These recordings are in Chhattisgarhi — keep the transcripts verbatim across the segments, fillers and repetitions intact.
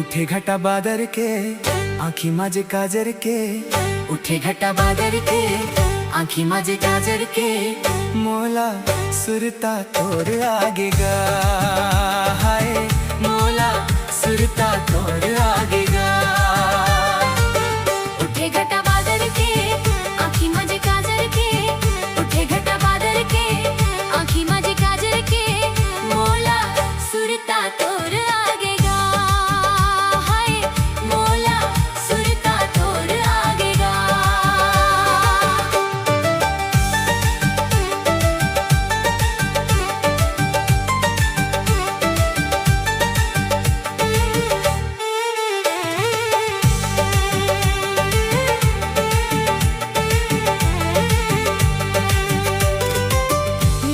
उठे घटा बादर के, आँखी मा जे काजर के। उठे घटा बादर के, आँखी मा जे काजर के। मोला सुरता तोर आगे गा, हाय, मोला सुरता तोर आगे गा। उठे घटा बादर के, आँखी मा जे काजर के। उठे घटा बादर के, आँखी मा जे काजर के। मोला सुरता तोर आगे गा, हाय, मोला सुरता तोर आगे गा।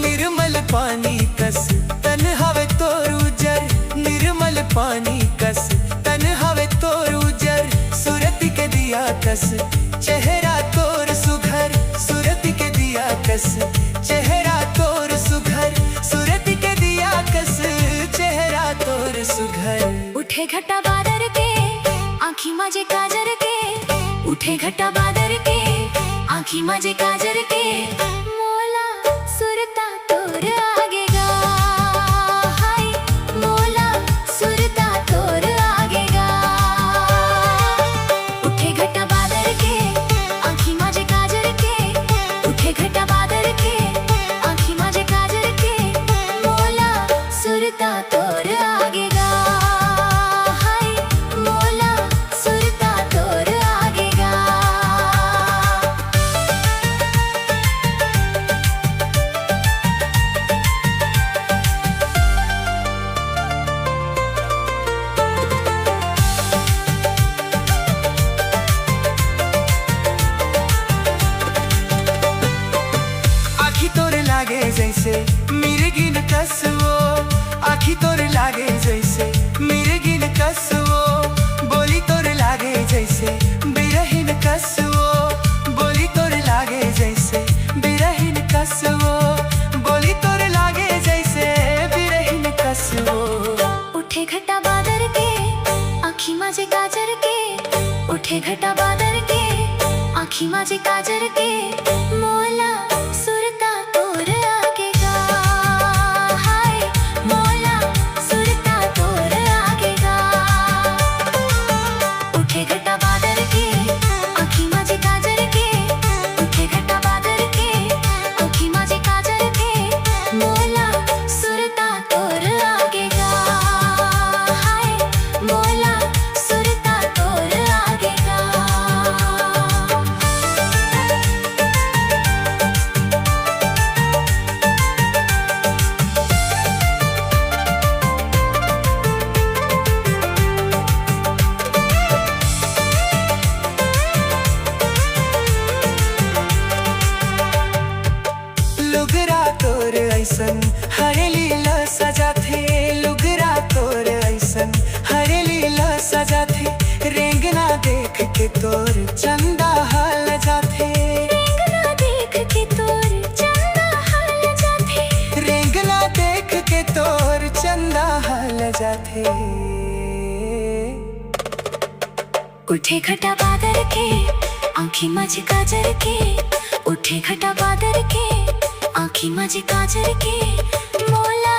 निर्मल पानी कस तन हवे तोर उजर, निर्मल पानी कस तन हवे तोर उजर। सुरत के दिया कस चेहरा तोर सुघर, सुरत के दिया कस चेहरा तोर सुघर, सुरत के दिया कस चेहरा तोर सुघर। उठे घटा बादर के, आँखी मा जे काजर के। उठे घटा बादर के, आँखी मा जे काजर के। मोला सुरता तोर आगे गा, हाय, मोला सुरता तोर आगे गा। उठे घटा बादर के, आँखी मा जे काजर के। उठे घटा बादर के, आँखी मा जे काजर के। मोला सुरता तोर आगे गा, हाय, मोला सुरता तोर आगे गा। आँखी तोर लागे जैसे मिर्गिन कस वो, आँखी तोर लागे जैसे मिर्गिन कस वो। बोली तोर लागे जैसे बिरहिन कस वो, बोली तोर लागे जैसे बिरहिन कस वो। बोली तोर लागे जैसे बिरहिन कस वो। उठे घटा बादर के, आँखी मा जे काजर के। उठे घटा बादर के, आँखी मा जे काजर के। मोला सुरता तोर आगे गा, हाय, मोला सुरता तोर आगे गा। उठे घटा बादर के, आँखी मा जे काजर के। उठे घटा बादर के, आँखी मा जे काजर के। मोला सुरता तोर आगे गा, हाय, मोला सुरता तोर आगे गा। लुगरा तोर ऐसन हरेली ला सजाथे, लुगरा तोर ऐसन हरेली ला सजाथे। रेंगना देख के तोर चंदा हा लजाथे। रेंगना देख के तोर चंदा हा लजाथे। रेंगना देख के तोर चंदा हा लजाथे। उठे घटा बादर के, आँखी मा जे काजर के। उठे घटा बादर के, आँखी मा जे काजर के। मोला